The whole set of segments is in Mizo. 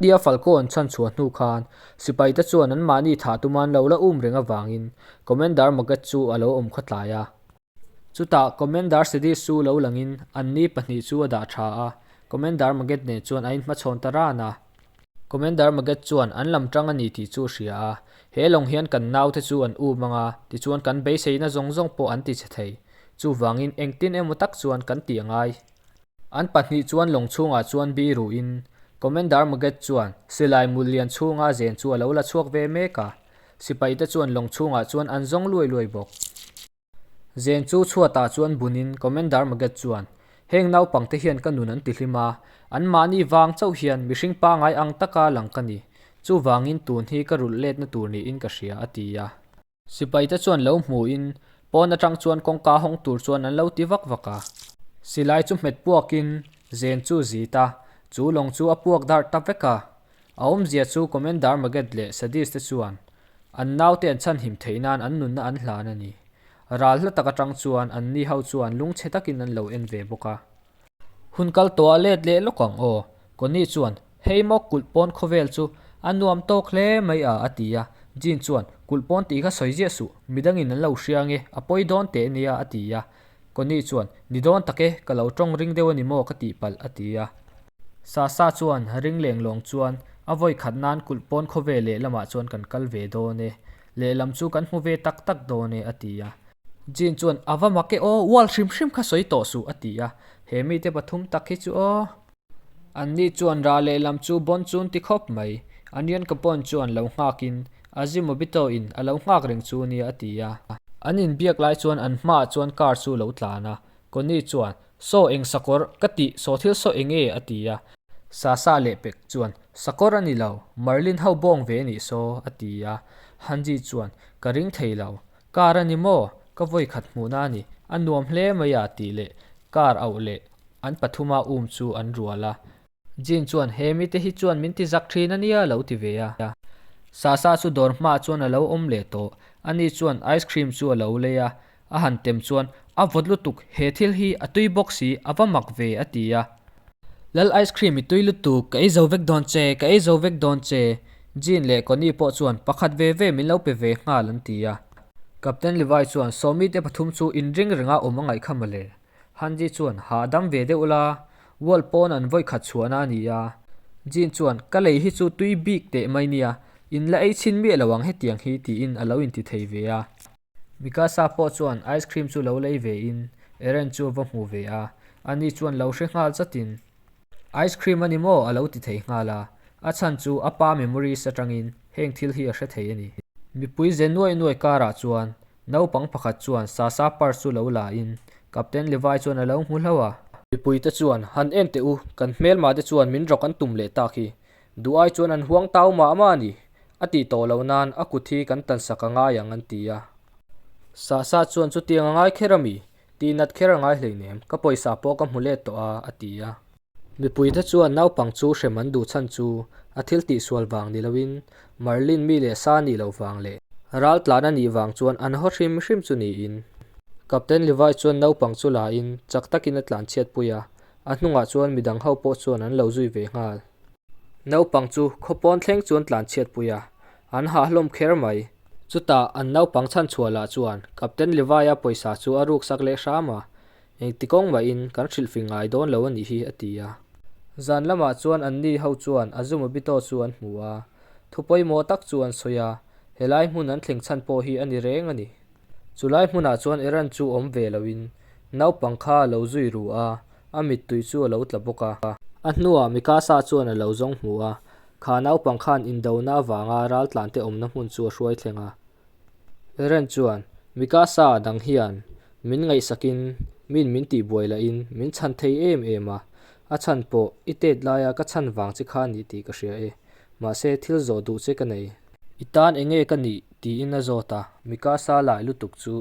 Khatia Falco an chhanchhuah hnu khan sipaite chuan anmahni thah tuma an lo la um reng avangin Commander Maget chu a lo awm khawtlai a. Chutah Commander Sedis chu lo langin anni pahnih chu a dah tha a, Commander Maget nen chuan a inhmachhawn ta ran a. Commander Maget chuan an lam tang a ni tih chu a hria a, He lawng hian kan naute chu an um ang a, tichuan kan beiseina zawng zawng pawh an ti chhe thei. Chuvangin engtin emaw tak chuan kan tih a ngai. An pahnih chuan lawng chhungah chuan biruin Commander Maget chuan silai mul lian chhunga zen chu a lo la chhuak ve mek a, sipaite chuan lawng chhungah chuan an zawng luai luai bawk. Zen chu chhuatah chuan bunin Commander Maget chuan, Heng naupangte hian ka nun an ti hlim a, anmahni vang chauh hian mihring pangai ang taka lang ka ni. Chuvangin tun hi ka rulh letna tur niin ka hria, a ti a. Sipaite chuan lo hmuin pawn atang chuan kawngka hawng tur chuan an lo ti vak vak a. Silai chu hmet puakin Zen chu zit a, chu lawng chu a puak darh ta vek a. A awmzia chu Commander Maget leh Sadis te chuan an naute an chhanhim theih nan an nunna an hlan a ni. Ral hla tak atang chuan an ni ho chuan lungchhe takin an lo en ve bawk a. Hun kal tawh a let leh lawk ang aw. Connie chuan, Hei maw kulh pawn khawvel chu a nuam tawk hle mai a a ti a. Jean chuan, Kulh pawn tih kha sawi ziah suh, midangin an lo hria ange, a pawi dawn teh nia a ti a. Connie chuan, Ni dawn tak e, ka lo tawng ring deuh a ni maw ka tih palh, a ti a. Sasa chuan ring leng lawng chuan, A vawi khat nan kulh pawn khawvel lehlamah chuan kan kal ve dawn e, lehlam chu kan hmu ve tak tak dawn e, a ti a. Jean chuan, A va mak e aw, ual hrim hrim kha sawi tawh suh, a ti a. He mite pathum tak hi chu aw. Anni chuan rah lehlam chu bawn chun ti khawp mai. Onion Capone chuan lo nghakin Azimobito in a lo nghak reng chu nia a ti a. An inbiak lai chuan an hmaah chuan car chu lo tlan a. Connie chuan, Saw eng sakawr ka tih, saw thil saw eng nge? a ti a. Sasa leh pek chuan, Sakawr a ni lo, Merlin ho bawng ve nih saw, a ti a. Hanji chuan, Ka ring thei lo, car a ni maw? Ka vawi khat hmuhna a ni, a nuam hle mai a tih leh car auh leh an pathuma um chu an rual a. Jean chuan, He mite hi chuan min ti zak thin a nia lo ti ve a. Sasa chu dawr hmaah chuan a lo awm leh tawh. Ani chuan ice cream chu a lo lei a, a han tem chuan, A vawt lutuk, he thil hi a tui bawk si, a va mak ve a ti a. Lal ice cream i tui lutuk, ka ei zo vek dawn che, ka ei zo vek dawn che. Jean leh Connie pawh chuan pakhat ve ve min lo pe ve nghal an ti a. Captain Levi chuan sawmite pathum chu inring renga awm a ngaih kha mawle. Hanji chuan, Hahdam ve deuh la, wall pawn an vawi khat chhuahna a ni a. Jean chuan, Ka lei hi chu tui bik teh mai nia, in la ei chhin miah lo ang hetiang hi, tiin a lo inti thei ve a. Mikasa pawh chuan ice cream chu lo lei ve in Eren chu a va hmu ve a, ani chuan lo hre nghal chatin, Ice cream a ni maw? a lo ti thei nghal a, a chhan chu a pa memories atangin heng thil hi a hre thei a ni. Mipui ze nuai nuai karah chuan Naupang pakhat chuan Sasa purse chu lo la in Captain Levi chuan a lo hmu hlauh a. Mipui te chuan, Han en teh u, kan hmelma te chuan min rawk an tum leh tak hi. Duh ai chuan an huang tau mah mah a ni. A tih tawh loh nan a kut hi kan tan sak a ngai ang an ti a. Sasa chuan chutiang a ngai kher a mi? Tih nat kher a ngai hleinem, ka pawisa pawh ka hmu let tawh a, a ti a. Mipuite chuan naupang chu hrem an duh chhan chu a thil tihsual vang ni loin Merlin mi leh sa nih loh vang leh ral tlan a nih vang chuan an haw hrim hrim chu niin. Captain Levi chuan naupang chu la in chak takin a tlan chhiat pui a, a hnungah chuan midang ho pawh chuan an lo zui ve nghal. Naupang chu khawpawn thleng chuan tlan chhiat pui a, an hah hlawm kher mai. Chutah an naupang chhanchhuah lah chuan Captain Levi-a pawisa chu a ruksak leh hram a, Engti kawng mahin kan hrilhfing ngai dawn lo a nih hi, a ti a. Zan lamah chuan anni ho chuan Azumabito chu an hmu a, thu pawimawh tak chu an sawi a, helai hmun an thleng chhan pawh hi a ni reng a ni. Chulai hmunah chuan Eren chu awm ve loin naupang kha a lo zui ru a, a mittui chu a lo tla bawk a. A hnuah Mikasa chuan a lo zawng hmu a, kha naupang khan indona avanga raltlante awmna hmun chu a hruai thleng a. Eren chuan, Mikasa dang hian Min ngaihsakin, min min tihbuai lahin min chhan thei em em a, a chhan pawh i tet laia ka chhan vang che kha ni tih ka hria e. Mahse thil zawh duh che ka nei. I tan eng nge ka nih? tiin a zawt a, Mikasa lai lutuk chu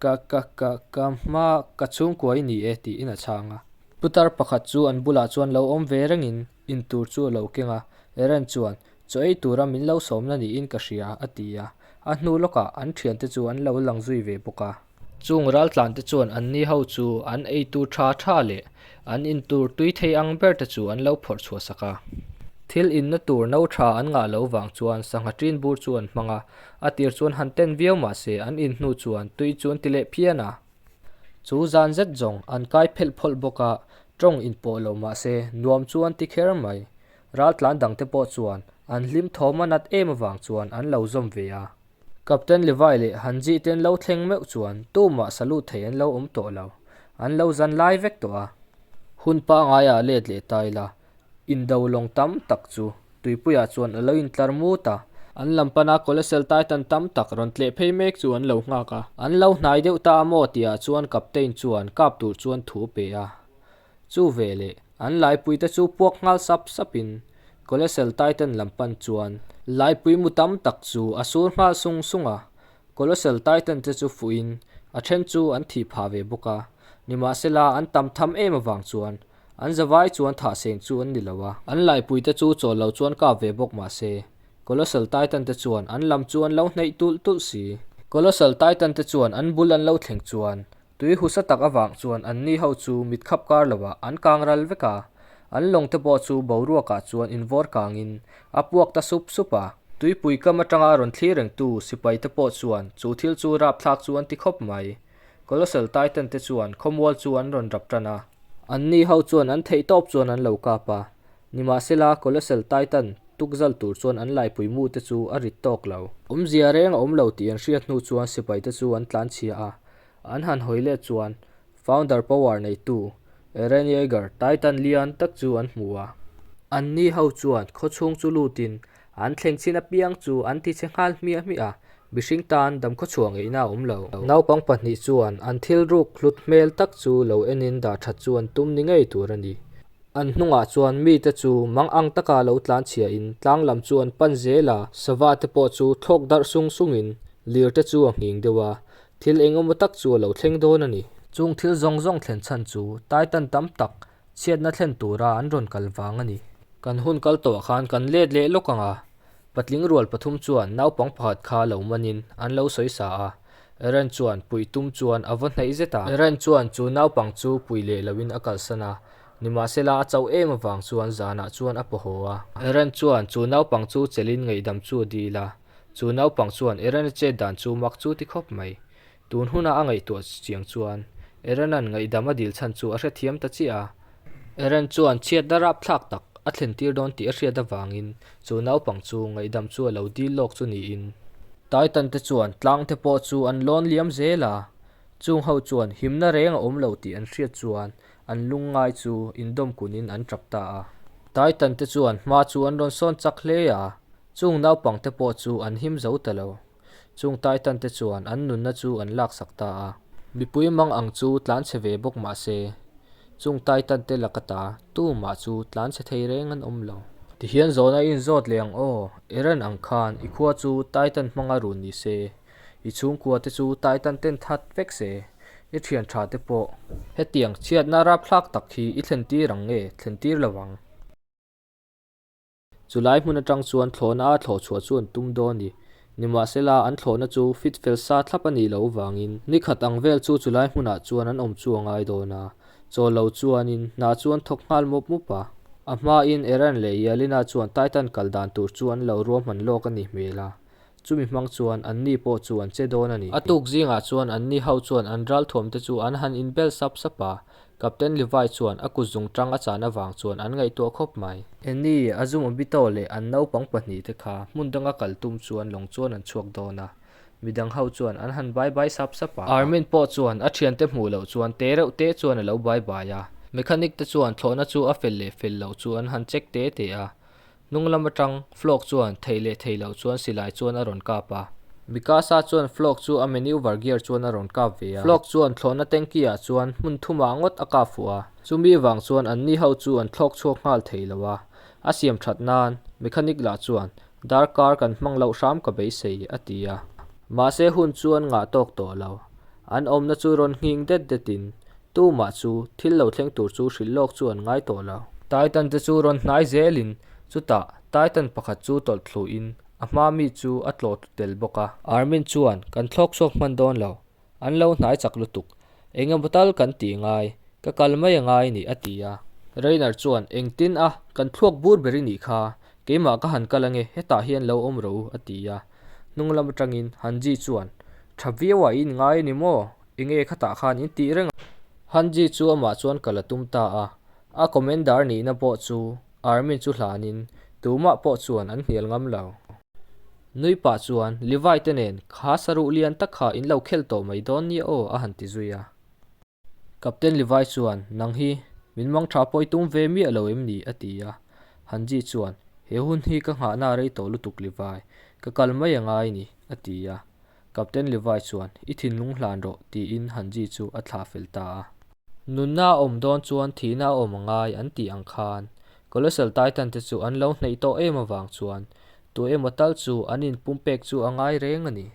ka ka ka ka hma ka chhungkua i ni e tiin a chhang a. Putar pakhat chu an bulah chuan lo awm ve rengin intur chu a lo keng a, Eren chuan Chaw ei tura min lo sawmna niin ka hria, a ti a. A hnu lawkah an thiante chu an lo lang zui ve bawk a. Chung raltlante chuan anni ho chu an ei tur tha tha leh an in tur tui thei ang ber te chu an lo phawrh chhuah sak a. Thil inna tur no tha an ngah lo vang chuan sangha ṭin bur chu an hmang a, a tir chuan han ten viau mah se an in hnu chuan tui chu an ti leh phian a. Chu zan zet zawng an kai phelh phawlh bawk a, ṭawng inpawh lo mah se nuam chu an ti kher mai. Raltlan dangte pawh chuan an hlim thawm a nat em avang chuan an lo zawm ve a. Captain Levi leh Hanji te an lo thleng meuh chuan tumah salute thei an lo awm tawh lo. An lo zan lai vek tawh a. Hun pangaiah let leh ta ila, indo lawng tam tak chu tuipuiah chuan a lo intlar mut a. An lam pana Colossal Titan tam tak rawn tleh phei mek chu an lo nghak a. An lo hnai deuh ta a maw tihah chuan Captain chuan kap tur chuan thu a pe a. Chu veleh an laipuite chu puak nghal sap sapin Colossal Titan lam pan chuan laipui mu tam tak chu a sur nghal sung sung a. Colossal Titan te chu fuhin a then chu an thih phah ve bawk a, nimahsela an tam tham em avang chuan an zavai chuan thah seng chu an ni lo a. An laipuite chu chawl lo chuan kap ve bawk mah se, Colossal Titan te chuan an lam chu an lo hneih tulh tulh si. Colossal Titan te chuan an bul an lo thleng chuan Tui husa tak avang chuan anni ho chu mit khap kar lovah an kang ral vek a, an lawng te pawh chu boruakah chuan invawr kangin a puak ta sup sup a. Tuipui kam atanga rawn thlir rengtu sipai te pawh chuan chu thil chu rapthlak chu an ti khawp mai. Colossal Titan te chuan khawmual chu an rawn rap tan a. Anni ho chuan an theih tawp chuan an lo kap a, nimahsela Colossal Titan tukzal tur chuan an laipui mu te chu a rit tawk lo. Awmzia reng a awm lo tih an hriat hnu chuan sipai te chu an tlanchhia a, An han hawi leh chuan Founder Power neitu Eren Yeager Titan lian tak chu an hmu a. Anni ho chuan khawchhung chu lutin an thleng chin apiang chu an ti che nghal hmiah hmiah a, mihring tan damkhawchhuah ngeihna a awm lo. Naupang pahnih chuan an thil ruk hlut hmel tak chu lo enin dah that chu an tum ni ngei tur a ni. An hnungah chuan mite chu mang ang taka lo tlan chhiahin tlang lam chu an pan zel a, sava te pawh chu thlawk darh sung sungin lir te chu a nghing deuh a, Thil eng emaw tak chu a lo thleng dawn a ni. Chung thil zawng zawng thlen chhan chu Titan tam tak chhiatna thlen tura an rawn kal vang a ni. Kan hun kal tawhah khan kan let leh lawk ang a, patling rual pathum chuan naupang pakhat kha lo manin an lo sawi sa a. Eren chuan puih tum chuan a va hnaih zet a. Eren chuan chu naupang chu puih leh loin a kalsan a, nimahsela a chauh em avang chuan zanah chuan a paw haw a. Eren chuan chu naupang chu chelin ngaihdam chu a dil a. Chu naupang chuan Eren-a chet dan chu mak chu ti khawp mai. Tun huna a ngaihtuah chiang chuan Eren-a'n ngaihdam a dil chhan chu a hrethiam ta chiah a. Eren chuan chhiatna rapthlak tak a thlen tir dawn tih a hriat avangin chu naupang chu ngaihdam chu a lo dil lawk chu niin. Titan te chuan tlang te pawh chu an lawn liam zel a, chung ho chuan himna reng a awm lo tih an hriat chuan an lungngai chu indawm kunin an tap ta a. Titan te chuan hma chu an rawn sawn chak hle a, Chung naupangte pawh chu an him zo ta lo. Chung Titan te chuan an nunna chu an laksak ta a. Mipui mang ang chu tlanchhe ve bawk mah se, chung Titan te laka ta tumah chu tlanchhe thei reng an awm lo. Tihian zawhna i inzawt leh ang aw, Eren ang khan i khua chu Titan hmanga run ni se, i chhungkua te chu Titan ten that vek se, i thian tha te pawh. Hetiang chhiatna rapthlak tak hi i thlen tir ang nge thlen tir lo ang? Chulai hmun atang chuan thlawhna a thlawh chhuah chu an tum dawn ni. Nimahsela, an thlawhna chu fit fel sa thlap a nih loh vangin ni khat ang vel chu chulai hmunah chuan an awm chu a ngai dawn a. Chaw lo chuanin hna chu an thawk nghal mup mup a. A hmain Eren leh Yelena chuan Titan kal dan tur chu an lo ruahman lawk a ni hmel a. Chumi hmang chuan anni pawh chu an che dawn a ni. A tuk zingah chuan anni ho chuan an ralthuamte chu an han inbel sap sap a, Captain Levi chuan a kut zungtang a chan avang chuan an ngaihtuah khawp mai. Annie, Azuma Bito leh an naupang pahnihte kha hmun danga kal tum chuan lawng chuan an chhuak dawn a, midang ho chuan an han bai bai sap sap a. Armin pawh chuan a thiante hmuh loh chuan te reuh te chuan a lo bai bai a, mechanic te chuan thlawhna chu a fel leh fel loh chu an han check te te a, Hnung lam atang Flock chuan thei leh thei loh chuan silai chuan a rawn kap a. Mikasa chuan Flock chu a maneuver gear chuan a rawn kap ve a. Flock chuan thlawhna tanky ah chuan hmun thumah ngawt a kap fuh a. Chumi vang chuan anni ho chu an thlawk chhuak nghal thei lo a. A siam that nan mechanic lah chuan darkar kan hmang loh hram ka beisei a ti a. Mahse hun chu an ngah tawk tawh lo. An awmna chu rawn nghing det detin Tumah chu thil lo thleng tur chu hrilh lawk chu an ngai tawh lo. Titan te chu rawn hnai zelin chutah Titan pakhat chu tawlh thluin a hma mi chu a tlawh tlu tel bawk a. Armin chuan, Kan thlawk chhuak hman dawn lo. An lo hnai chak lutuk. Eng emaw tal kan tih ngai. Ka kal mai a ngai ni, a ti a. Rainer chuan, Engtin a, kan thluak bur ber i nih kha. Keimah ka han kal ange, hetah hian lo awm rawh u, a ti a. Hnung lam atangin Hanji chuan, Tha viauah i inngai a ni maw? Enge khatah khan in tih reng a? Hanji chu amah chuan kal a tum ta a. A commander nihna pawh chu Armin chu hlanin tumah pawh chuan an hnial ngam lo. Nui pah chuan, Levi te nen kha saruh lian tak kha in lo khel tawh mai dawn nia aw, a han ti zui a. Captain Levi chuan, Nang hi, min mang tha pawh i tum ve miah lo em ni? a ti a. Hanji chuan, He hun hi ka nghahna a rei tawh lutuk Levi, ka kal mai a ngai ni, a ti a. Captain Levi chuan, I thinlung hlan rawh, tiin Hanji chu a thlah fel ta a. Nunna a awm dawn chuan thihna a awm a ngai an tih ang khan Colossal Titan te chu an lo hneih tawh em avang chuan tu emaw tal chu an inpumpek chu a ngai reng a ni.